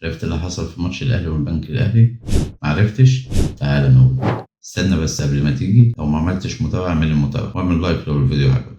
عرفت اللي حصل في ماتش الاهلي والبنك الاهلي؟ معرفتش؟ تعال نقول. استنى بس قبل ما تيجي، لو ما عملتش متابعه اعمل المتابعة واعمل like لو الفيديو عجبك.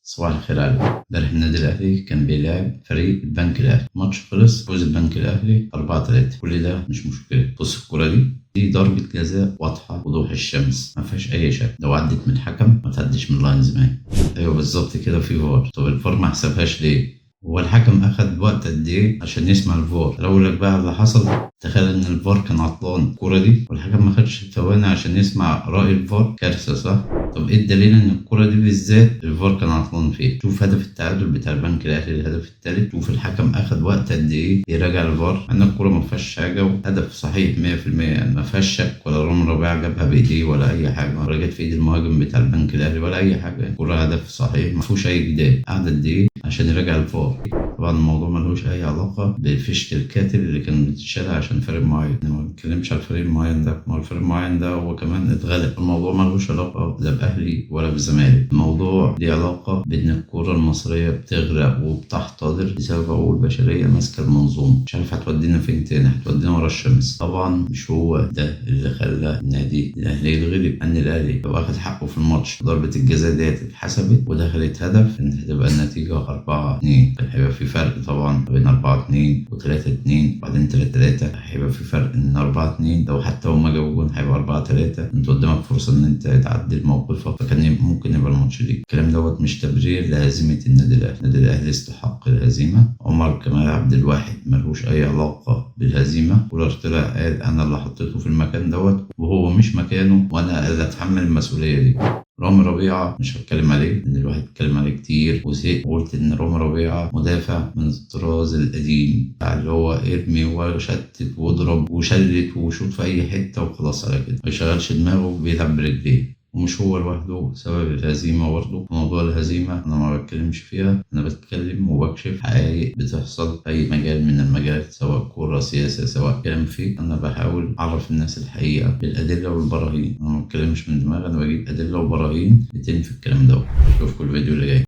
صباح الخير عليكم. امبارح النادي الاهلي كان بيلعب فريق البنك الاهلي، الماتش خلص فوز البنك الاهلي 4-3. كل ده مش مشكلة. بص الكره دي ضربه جزاء واضحة وضوح الشمس، ما فيهاش اي شك. لو عدت من الحكم ما تعديش من linesman. ايوه بالظبط كده، في فار. طب الفار ما حسبهاش ليه؟ هو الحكم اخد وقت قد ايه عشان يسمع الفار؟ اقول لك بقى اللي حصل. تخيل ان الفار كان عطلان الكورة دي والحكم ما خدش ثواني عشان يسمع راي الفار. كارثة صح؟ طب ايه الدليل ان الكورة دي بالذات الفار كان عطلان فيها؟ شوف هدف التعادل بتاع البنك الاهلي، الهدف الثالث. شوف الحكم اخد وقت قد ايه يراجع الفار، ان الكورة ما فيهاش حاجة وهدف صحيح 100%، يعني ما فيهاش شك، ولا رامي ربيعة جابها بايديه ولا اي حاجة، ولا جت في ايد المهاجم بتاع البنك الاهلي ولا اي حاجة. الكورة هدف صحيح ما فيهوش اي جدال. قعد قد ايه عشان يراجع الفار؟ طبعا الموضوع ملهوش اي علاقة بفيشه الكاتل اللي كان بتتشال عشان فريق معين. انا ما بتكلمش على الفريق المعين ده، ما هو الفريق المعين ده هو كمان اتغلب. الموضوع ملهوش علاقة لا باهلي ولا بالزمالك، الموضوع ليه علاقة بان الكره المصرية بتغرق وبتحتضر بسبب عقول بشرية ماسكه المنظومة، مش عارف هتودينا فين تاني، هتودينا ورا الشمس. طبعا مش هو ده اللي خلى النادي الاهلي يتغلب، ان الاهلي لو اخد حقه في الماتش ضربه الجزاء ديت اتحسبت ودخلت هدف ان هتبقى النتيجة 4-2. كان هيبقى في فرق طبعا بين 4-2 و3-2 وبعدين 3-3، هيبقى في فرق ان 4-2 لو حتى هما جابوا جون هيبقى 4-3. انت قدامك فرصة ان انت تعدل موقفك، فكان ممكن يبقى الماتش ليك. الكلام دوت مش تبرير لهزيمه النادي الاهلي، النادي الاهلي استحق الهزيمة. عمر كمال عبد الواحد ملهوش اي علاقة بالهزيمة. كولر طلع قال انا اللي حطيته في المكان دوت وهو مش مكانه وانا اللي اتحمل المسؤولية دي. رامي ربيعة مش هتكلم عليه لأن الواحد اتكلم عليه كتير وزهق، وقلت إن رامي ربيعة مدافع من الطراز القديم بتاع اللي هو ارمي وشتت واضرب وشلت وشوط في أي حتة وخلاص على كده، ما يشغلش دماغه، بيلعب برجليه. ومش هو لوحده سبب الهزيمة برضه. موضوع الهزيمة أنا ما بتكلمش فيها، أنا بتكلم وبكشف حقائق بتحصل في أي مجال من المجالات، سواء كورة، سياسة، سواء كلام فيه. أنا بحاول أعرف الناس الحقيقة بالأدلة والبراهين، أنا ما بتكلمش من دماغي، أنا بجيب أدلة وبراهين بتنفي الكلام ده. أشوفكم الفيديو اللي جاي.